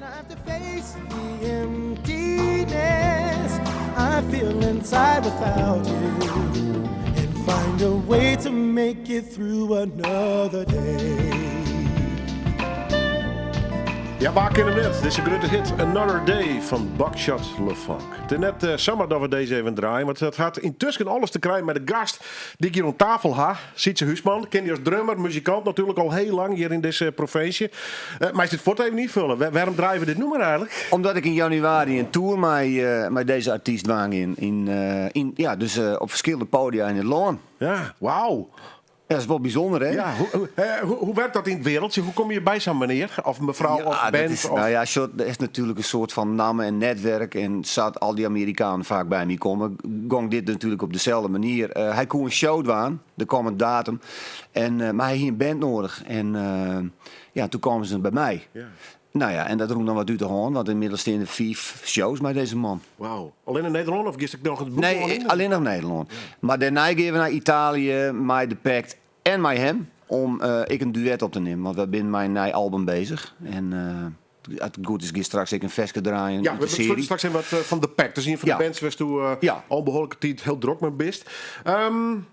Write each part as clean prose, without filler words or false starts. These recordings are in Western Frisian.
I have to face the emptiness I feel inside without you and find a way to make it through another day. Ja, wa kin him net? Dizze grutte hit Another Day fan Buckshot LeFonque. It is net eh, samar dat we dizze even draaien, want dat hat yntusken alles te krijen mei de gast dy't ik hjir oan tafel ha. Sytse Huisman, ken dy as drummer, muzikant natuerlik al hiel lang hjir yn dizze provinsje. Uh, meist it fuort even ynfolje? Wêrom draaie we dit nûmer eigentlik? Omdat ik yn januari in tour mei, uh, mei dizze artyst dwaan gean. Yn, uh, yn, ja, dus op ferskillende podia yn it lân. Ja, wauw. Dat is wol bysûnder, hè? Ja, hoe, hoe, hoe wurket dat yn it wereldje? Hoe komme je by sa'n menear of mefrou ja, of band? Is, of... Nou ja, der is natuerlik in soart fan namme en netwurk. En sa't al dy Amerikanen faak by my komme, gong dit natuerlik op deselde manier. Uh, hy koe in show dwaan, der kaam in datum. En, uh, mar hy hie in band nedich. En uh, ja, doe kamen se by my. Ja. Nou ja, en dat rûn dan wat út de hân, want ynmiddels steane der fiif shows mei dizze man. Wauw. Allinne Nederlân of giest ek noch it bûtenlân Nee, yn? allinnich Nederlân. Mar dêrnei gean we nei Italië mei The Pact en mei him om uh, ek in duet op te nimmen. Want we binne mei in nij album beuzich. En uh, as it goed is, giest straks ek in ferske draaien Ja, út we de searje. straks even wat fan The Pact. Dat is ien fan de bands wêr'tsto Ja. al behoarlike tiid hiel drok mei bist. Um,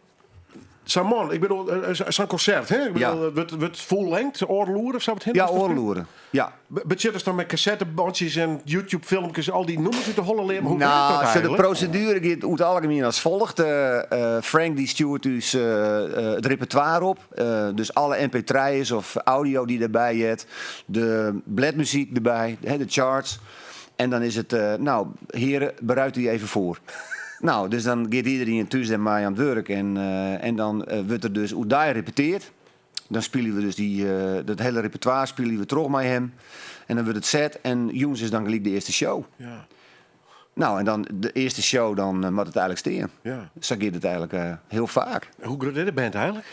sa'n man, ik bedoel, sa'n konsert, hè? Ik bedoel, wurdt full length, oardel oere of sa wat hin? Ja, oardel oere. Ja. Betsjut dat dan mei kassettebântsjes en YouTube-filmkes al dy nûmers út de holle leare? Hoe Nou, wurket dat zo de eigentlik? proseduere giet oer it algemien as folget. Frank dy stjoert ús it repertoire op. Dus alle mp3's of audio dy't derby heart. De blêdmuzyk derby, hè, de charts. En dan is it, nou, hearen, bereid u even foar. Nou, dus dan giet iderien thús dêrmei oan it wurk en, en dan wurdt der dus oerdei repeteard. Dan spylje we dus dy, dat hiele repertoire spylje we troch mei him. En dan wurdt it set en jûns is dan gelyk de earste show. Nou, en dan de earste show, dan moat it eigentlik stean. Sa giet it eigentlik hiel faak. Hoe grut is de band eigentlik?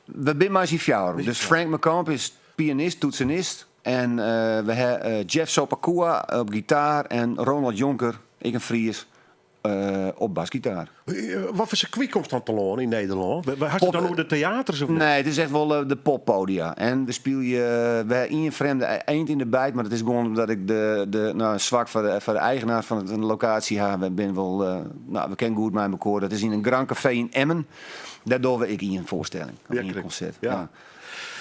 We binne mei syn fjouweren. Dus Frank McComb is pianist, toetsenist. En we ha Jeff Sopacua op gitaar en Ronald Jonker, ek in Fries, op basgitaar. Wat foar sirkwy komst dan telâne yn Nederlân? Hast it dan oer de teaters of net? Nee, it is echt wol de poppodia. En we spylje, we ha ien frjemde eend yn de byt, mar dat is gewoan omdat ik de, de, nou, swak foar de, foar de eigenaar fan de lokaasje ha. We binne wol, nou, we kinne goed mei mekoar. Dat is yn in Grand Café yn Emmen. Dêr dogge we ek ien foarstelling, of ien konsert. Ja.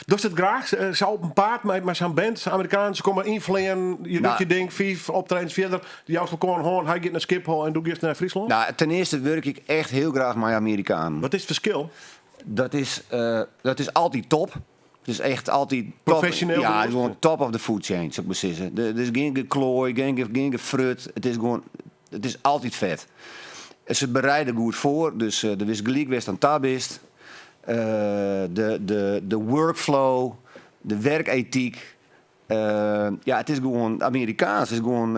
Dochst it graach, sa op 'en paad mei sa'n band? Amerikanen, se komme ynfleanen, je docht je ding, fiif optredens fierder, joust elkoar in hân, hy giet nei Skiphol en do giest nei Fryslân? Nou, ten earste wurk ik echt hiel graach mei Amerikanen. Wat is it ferskil? Dat is altyd top. Het is echt altyd top. Professioneel Ja, het is bedoelst? gewoan top of the food chain, soe ik mar sizze. Der is gjin gekloai, gjin gefrut. It is gewoan, it is altyd fet. Se bereide goed foar, dus do witst gelyk wêr'tst oan ta bist. De workflow, de werketyk. Ja, it is gewoan Amerikaansk. It is gewoan,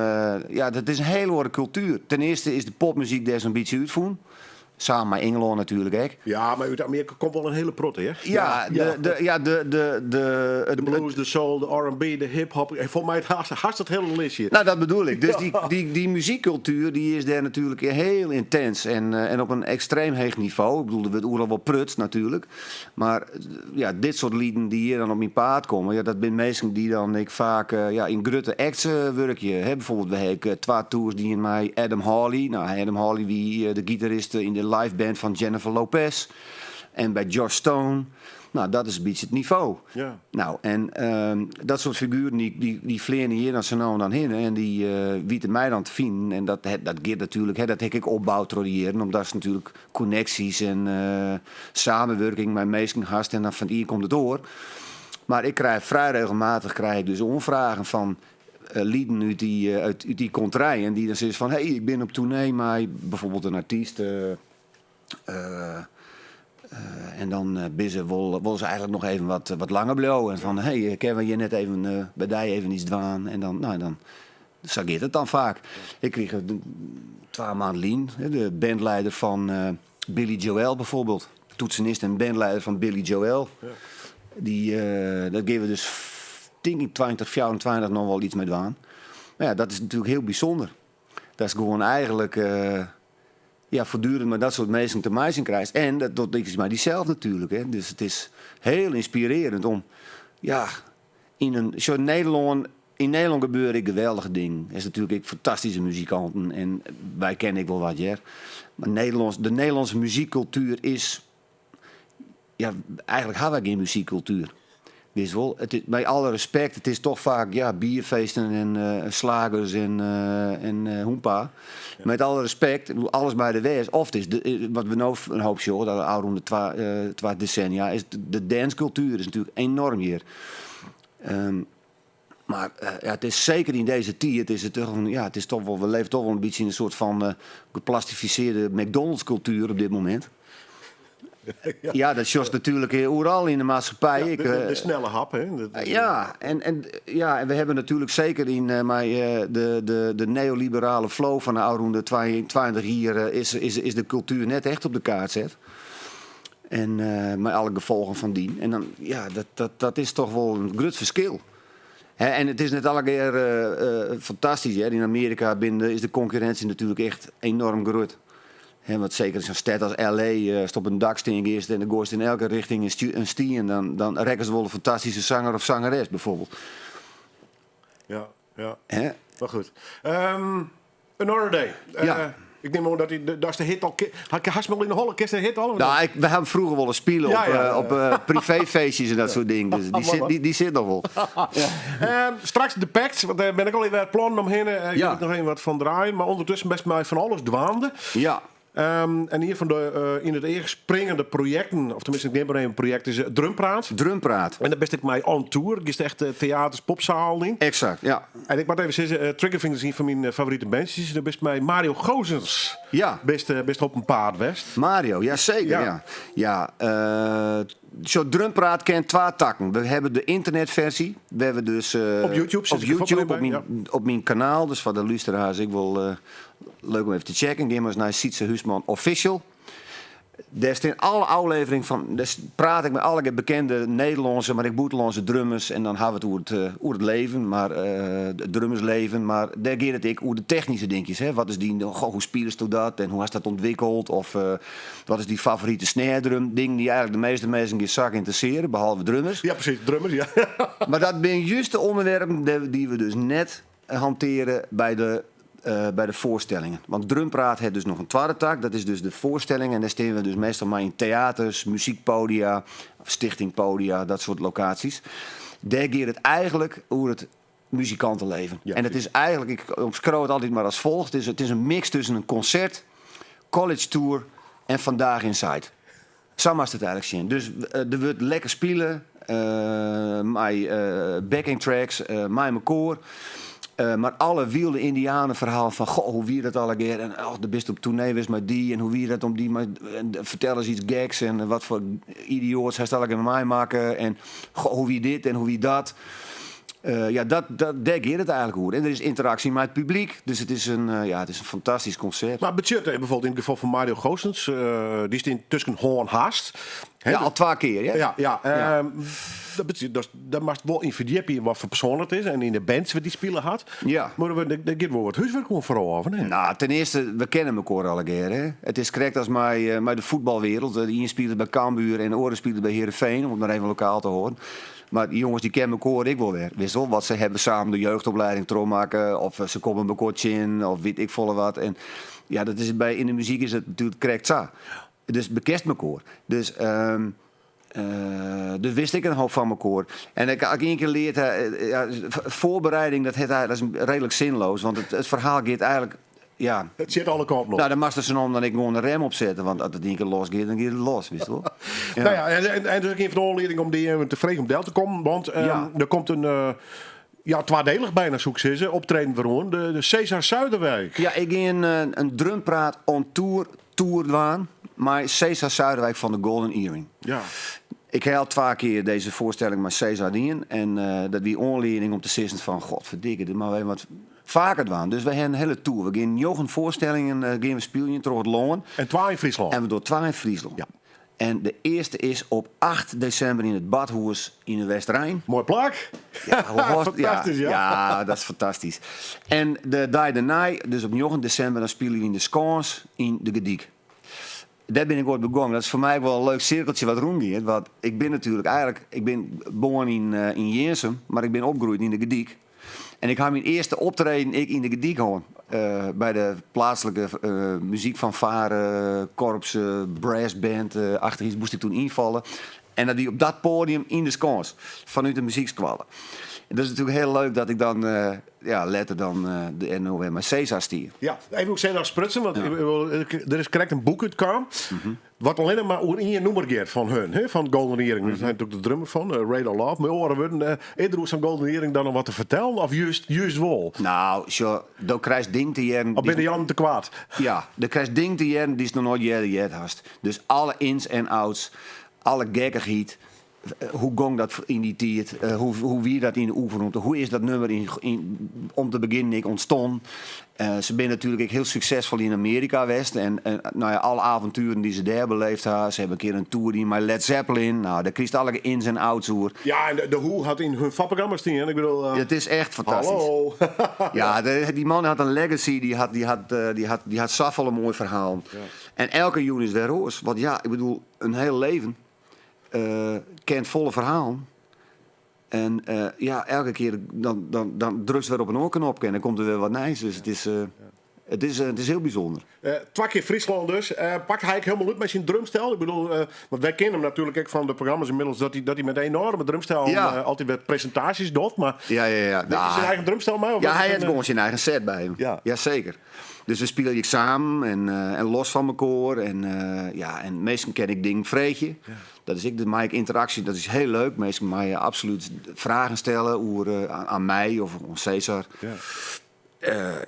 ja, dat is in hiele oare kultuer. Ten earste is de popmuzyk dêr sa'n bytsje útfûn. Samen mei Ingelân natuerlik ek. Ja, mar út Amearika komt wol in hiele protte, hè? Ja, de, ja, de, De blues, de soul, de R&B, de hip-hop. Folgens my hast it hiele listje. Nou, dat bedoel ik. Dus dy muzykkultuer dy is dêr natuerlik hiel yntins en op in ekstreem heech nivo. Ik bedoel, der wurdt oeral wol prutst natuerlik. Mar ja, dit soart lieden dy't hjir dan op myn paad komme, ja, dat binne minsken dy't dan ek faak ja, yn grutte acts wurkje. Hè, bijvoorbeeld, we ha ek twa tours dien mei Adam Hawley. Nou, Adam Hawley wie de gitarist yn de live band fan Jennifer Lopez. En by Joss Stone. Nou, dat is in bytsje it nivo. Nou, en dat soart figueren dy fleane hjir dan sa no en dan hinne en dy witte my dan te finen. En dat giet natuerlik, hè, dat ha ik ek opboud troch de jierren, omdatst natuerlik konneksjes en samenwurking mei minsken hast en dan fan it ien komt it oar. Mar ik krij frij regelmatich krij ik dus oanfragen fan lieden út dy kontrijen dy't dan sizze fan hey, ik bin op toernee mei bijvoorbeeld in artyst. En dan binne se wol, wolle se eigentlik noch even wat langer bliuwe. En fan hey, kinne we hjir net even by dy even iets dwaan? En dan, nou, dan sa giet it dan faak. Ik krige twa maand lyn de bandleider fan Billy Joel bijvoorbeeld. Toetsenist en bandleider fan Billy Joel. Dy, dat gean we dus tink ik 2024 noch wol iets mei dwaan. Mar ja, dat is natuerlik hiel bysûnder. Dat is gewoan eigentlik ja, foartdurend mei dat soart minsken te meitsjen krijst. En dat docht niks mei dysels natuerlik. Hè. Dus it is hiel ynspirearjend om ja, yn in. Sjoch, Nederlân. Yn Nederlân gebeure ek geweldige dingen. Der is natuerlik ek fantastyske muzikanten en wy kenne ek wol wat hear. Mar Nederlâns, de Nederlânske muzykkultuer is. Ja, eigentlik ha wy gjin muzykkultuer. Witst wol, it is, mei alle respekt, it is toch faak ja, bierfeesten en eh, slagers en, eh, en eh, hoempa. Met alle respekt, ik bedoel, alles mei der wêze. Of it is, de, eh, wat we no in hoop sjogge, dat ôfrûne twa, eh, 2 desennia, is de dancekultuer is natuerlik enoarm hjir. Maar ja, it is seker yn dizze tiid is it toch, ja, it is toch wol, we leve toch wol in bytsje yn in soart fan geplastifisearde McDonald's-kultuer op dit momint. Ja, dat sjochst natuerlik oeral yn de maatskippij. Ja, Ik, de de snelle hap, hè? Dat Ja, en, ja, en we hawwe natuerlik seker yn mei de neoliberale flow fan de ôfrûne 20 jier is de kultuer net echt op de kaart set. En mei alle gefolgen fan dien. En dan, ja, dat is toch wol in grut ferskil. Hè, en it is net allegear fantastysk. Hè. Yn Amearika is de konkurrinsje natuerlik echt enoarm grut. Hè, want seker sa'n stêd as LA, ast op in dak stean giest en der goaist yn elke rjochting in stien, dan rekkest wol in fantastyske sanger of sangeres byfoarbyld. Ja. Hè? Mar goed. Another Day. Ja. Ik nim oan dat dy, dat is de hit al. Hast 'm al yn 'e holle? Kenst de hit al? Nou, we hawwe froeger wol ris spile op privéfeestjes en dat soart dingen. Dus dy sit noch wol. Straks de Pact, want dêr bin ik al even plannen omhinne. Ik Ja. wol noch even wat fan draaien. Mar ûndertusken bist mei fan alles dwaande. Ja. En ien fan de yn it each springende projekten, of teminsten, ik nim mar even in projekt, is Drumpraat. Drumpraat. En dan bist ek mei on tour, giest echt teaters, popsalen yn. Eksakt, ja. En ik moat even sizze, Triggerfingers is ien fan myn favorite bandsjes. Dêr bist mei Mario Goossens bist op 'en paad west. Mario, ja seker. Ja. Ja. Ja, zo Drumpraat kent twa takken. We hawwe de internetferzje. We hawwe dus Op YouTube op sit ik der YouTube, bij, op myn kanaal. Dus foar de lústeraars, ik wol leuk om even te checken. Gean mar ris nei Sytse Huisman Official. Dêr steane alle ôfleveringen fan. Dêr praat ik mei alle bekende Nederlânske, mar ek bûtenlânske drummers. En dan hawwe we it oer it leven, mar it drummersleven. Mar dêr giet it ek oer de technyske dinkjes. Hè? Wat is dy, goh, hoe spylest dat en hoe hast dat ûntwikkele? Of wat is dyn favorite snare drum? Dingen dy't eigentlik de measte minsken gjin sak ynteressearje, behalve drummers. Ja, presys, drummers, ja. Mar dat binne just de ûnderwerpen dy't we dus net hantearje by de foarstellingen. Want Drumpraat hat dus noch in twadde tak, dat is dus de foarstelling. En dêr steane we dus meastal mei yn teaters, muzykpoadia, stichtingpoadia, dat soart lokaasjes. Dêr giet it eigentlik oer it muzikantenleven. En it is eigentlik, ik omskriuw it altyd mar as folget: it is in mix tusken in konsert, college tour en Vandaag Inside. Sa moatst it eigentlik sjen. Dus der wurdt lekker spile mei backing tracks, mei mekoar. Mar alle wylde Yndianenferhalen fan goh, hoe wie dat allegear? En oh, do bist op toernee west mei dy en hoe wie dat om dy mei, en fertel ris yts geks en wat foar idioats hast allegear meimakke en goh, hoe wie dit en hoe wie dat? Ja, dêr giet it eigentlik oer. En der is ynteraksje mei it publyk, dus ja, it is in fantastysk konsept. Mar betsjut bygelyks yn it gefal fan Mario Goossens, dy stiet tusken hân hast. Hè, Ja, al twa kear, ja? Ja. Ja. Dat betsjut, dat moatst wol yn ferdjipje wat foar persoan it is en yn de bands dy't dy spile hat. Ja. Mar der giet wol wat húswurk oan foarôf, of net? Nou, ten eerste, we kenne mekoar allegear. Hè? It is krekt as mei de fuotbalwereld. De ien spilet by Cambuur en de oare spilet by Heerenveen, om it mar even lokaal te hâlden. Mar dy jonges dy kenne mekoar ek wol wer. Witst wol, wat se hawwe samen de jeugdoplieding trochmakke, of se komme mekoar tsjin, of wit ik folle wat. En ja, yn de muzyk is it natuerlik krekt sa. Dus bekest mekoar. Dus wist ik in hoop fan mekoar. En ik ha ien kear leard, ja, foarbereiding, dat is reedlik sinleas. Want it ferhaal giet eigentlik, ja. It sit alle kanten op. Nou, dan moatst der sa no en dan ek gewoan in rem op sette. Want as it ien kear los giet, dan giet it los, witst wol. Ja. Nou ja, en dus ek ien fan de oanliedingen om dy even te freegjen om del te kommen. Want der komt in, ja, twadielich byna, soe ik sizze, optreden werom. De Cesar Zuiderwijk. Ja, ik gean in drumpraat on tour, tour dwaan. Mei Cesar Zuiderwijk fan de Golden Earring. Ik ha al twa kear dizze foarstelling mei Cesar dien. En dat wie oanlieding om te sizzen fan, godferdikke, dit moatte we even wat faker dwaan. Dus we hawwe in hiele tour. We gean njoggen foarstellingen gean we spyljen troch it lân. En twa yn Fryslân. En we dogge twa yn Fryslân. En de earste is op 8 desimber yn it Badhûs yn de Westerein. Moai plak. Ja, hoe Fantastysk, ja. Ja, dat is fantastysk. En de dei dêrnei, dus op 9 desimber, dan spylje we yn de Skâns yn de Gordyk. Dêr bin ik oait begûn. Dat is foar my ek wol in leuk sirkeltsje wat rûngiet. Want ik bin natuerlik eigentlik, ik bin berne yn Jirnsum, mar ik bin opgroeid yn de Gordyk. En ik ha myn earste optreden ek yn De Gerdyk hân. By de pleatslike muzykfanfare, korps, brassband achtich iets moast ik toen ynfalle. En dat wie op dat poadium yn de Skâns, fanút de muzykskoalle. En dat is natuerlik hiel leuk dat ik dan ja, letter dan dêr no wer mei Cesar stie. Ja, even oer Cesar sprutsen, want der is krekt in boek útkaam. Wat allinnich mar oer ien nûmer giet fan hun, hè, fan Golden Earring. Dêr is hy natuerlik de drummer fan, Radar Love. Mei oare wurden, is der oer sa'n Golden Earring dan noch wat te fertellen of just, just wol? Nou, sjoch, do krijst dingen te hearren. Of binne de Jannen te koart? Ja, do krijst dingen te hearren dy'tst noch noait earder heard hast. Dus alle ins en outs, alle gekkichheid, hoe gong dat yn dy tiid, hoe, hoe wie dat yn de oefenromte, hoe is dat nûmer yn, yn, om te begjinnen ek ûntstien. Se binne natuerlik ek hiel suksesfol yn Amearika west en, en nou ja, alle avontueren dy't se dêr beleefd ha. Se hawwe in kear in toer dien mei Led Zeppelin. Nou, dêr krijst alle ins en outs oer. Ja, en de, de Who hat yn hun foarprogramma stien. Ik bedoel, Het is echt fantastysk. Hallo. Ja, dy man hat in legacy, dy hat, dy hat, dy hat, dy hat safolle moaie ferhalen. En elke jûn is wer oars. Want ja, ik bedoel, in hiel leven kent folle ferhalen. En ja, elke kear dan, dan, dan drukst wer op in oar knopke en dan komt der wer wat nijs. Dus it is hiel bysûnder. Twa kear Fryslân dus. Pakt hy ek hielendal út mei syn drumstel? Ik bedoel, want wy kenne him natuerlik ek fan de programma's ynmiddels dat hy, dat hy met in enoarme drumstel altyd wer presintaasjes docht. Mar Ja. nimt hy syn eigen drumstel mei? Of Ja, is hy it hat in, gewoan syn eigen set by him. Jaseker. Dus we spylje ek samen en los fan mekoar. En, ja, en minsken kin ek dingen freegje. Dat is ek de mei ik ynteraksje, dat is hiel leuk. Minsken meie absolút fragen stelle oer oan my of oan Cesar.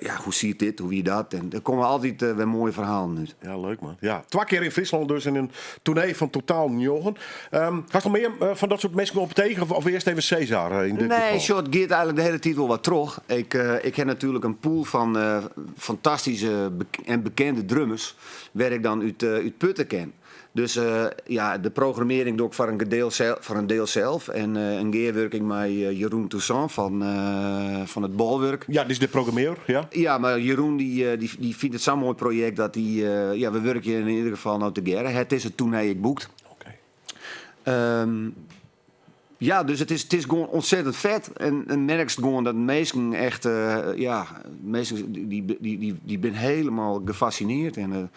Ja, hoe siet dit, hoe wie dat? En der komme altyd wer moaie ferhalen út. Ja, leuk man. Ja, twa kear yn Fryslân dus en in toernee fan totaal njoggen. Hast noch mear fan dat soart minsken op tegen of, of earst even Cesar yn dit Nee, gefal? sjoch, it giet eigentlik de hiele tiid wol wat troch. Ik, ik ha natuerlik in pool fan fantastyske en bekende drummers wêr't ik dan út, út putte kin. Dus ja, de programmearring doch ik foar in gedeel foar in diel sels en in gearwurking mei Jeroen Toussaint fan, fan it Bolwurk. Ja, dy is de programmeur, ja. Ja, mar Jeroen dy, dy, dy fynt it sa'n moai projekt dat dy, ja, we wurkje yn ieder gefal no tegearre. Hy hat dizze toernee ek boekt. Ja, dus it is gewoan ontzettend fet. En merkst gewoan dat minsken echt, ja, minsken dy, dy, dy, dy binne hielendal gefascineerd. En,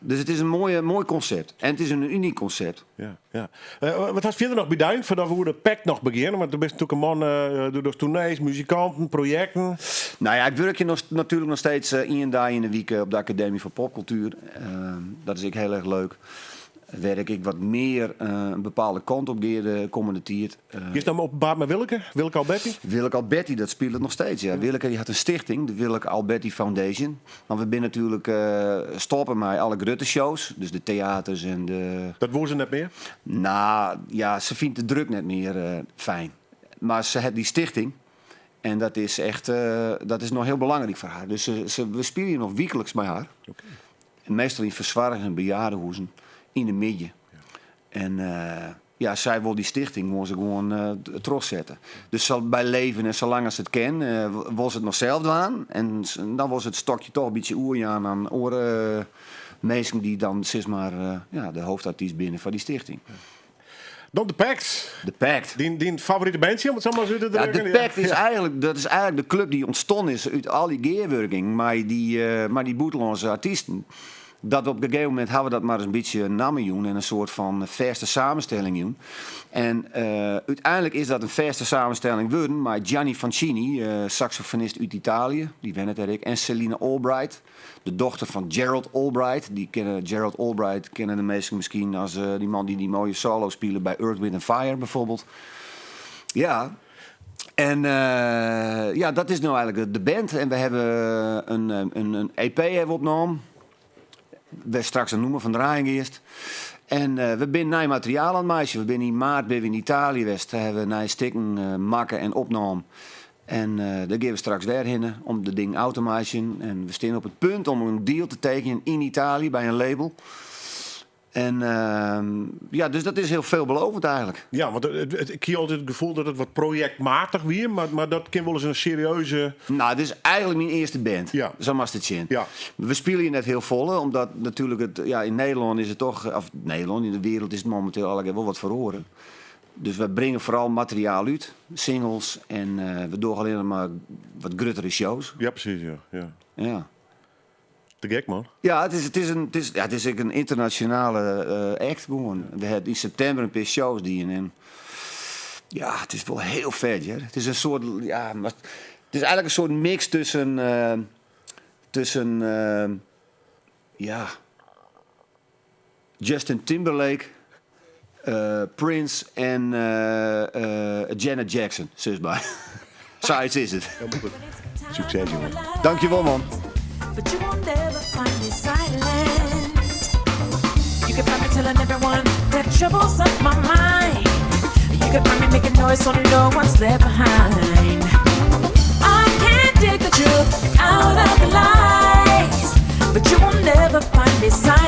dus it is in moaie, moai konsept. En it is in unyk konsept. Ja. Wat hast fierder noch by dyn, foardat we oer de Pact noch begjinne? Want do bist natuerlik in man, do dochst toernees, muzikanten, projekten. Nou ja, ik wurkje noch, natuerlik noch steeds ien dei yn de wike op de Akademy foar Popkultuer. Dat is ek hiel erch leuk. Wêr't ik ek wat mear in bepaalde kant op gean de kommende tiid. Giest dan op paad mei Willeke? Willeke Alberti? Willeke Alberti, dat spilet noch steeds, ja. Willeke dy hat in stichting, de Willeke Alberti Foundation. Want we binne natuerlik stoppe mei alle grutte shows, dus de teaters en de... Dat woe se net mear? Nou, ja, se fynt de druk net mear fijn. Mar se hat dy stichting en dat is echt, dat is noch hiel belangryk foar har. Dus se, we spylje noch wykliks mei har. En meastal yn fersoargings- en bejaardehuzen yn de middei. En ja, sy wol dy stichting wol se gewoan trochsette. Dus sa by leven en salang as it kin, wol se it noch sels dwaan. En dan wol se it stokje toch in bytsje oerjaan oan oare minsken dy't dan sis mar ja, de hoofdartyst binne foar dy stichting. Dan The Pact. The Pact. Dyn favorite bandje, om it sa mar ris út te Ja, drukken? The Pact is eigentlik, dat is eigentlik de klup dy't ûntstien is út al dy gearwurking mei dy bûtenlânske artysten. Dat op in gegeven momint hawwe we dat mar ris in bytsje in namme jûn en in soart fan fêste samenstelling jûn. En úteinlik is dat in fêste samenstelling wurden mei Gianni Fancini, saksofonist út Italië, dy wennet dêr ek, en Celine Albright, de dochter fan Gerald Albright. Dy kenne, Gerald Albright kenne de minsken miskien as dy man dy't dy moaie solo spile by Earth, Wind and Fire byfoarbyld. Ja, en ja, dat is no eigentlik de band. En we hawwe in EP hawwe we opnommen. Wêr'tst straks in nûmer fan draaien giest. En we binne nij materiaal oan it meitsjen. We binne yn maart binne we yn Italië west. Dêr hawwe we nije stikken makke en opnommen. En dêr gean we straks wer hinne om de dingen ôf te meitsjen. En we steane op it punt om in deal te tekenjen yn Italië by in label. En ja, dus dat is hiel veelbelovend eigentlik. Ja, want ik hie altyd it gefoel dat it wat projektmatich wie, mar dat kin wolris in serieuze. Nou, dit is eigentlik myn earste band. Sa moatst it sjen. We spylje net hiel folle, omdat natuerlik it, ja, yn Nederlân is it toch, of Nederlân, yn de wereld is it mominteel allegear wol wat feroare. Dus we bringe foaral materiaal út, singles en we dogge allinnich mar wat gruttere shows. Ja, presys, ja. Ja. Ja. Te gek, man. Ja, it is, ja, it is ek in ynternasjonale act gewoan. We hawwe yn septimber in pear shows dien en ja, it is wol hiel fet, hear. It is in soart, ja, mar it is eigentlik in soart mix tusken, ja, Justin Timberlake, Prince en Janet Jackson, sis mar. Sayts is it. Sukses, jongen. Dankjewol, man. But you will never find me silent. You can find me telling everyone that trouble's on my mind. You can find me making noise so no one's left behind. I can't dig the truth out of the lies, but you will never find me silent.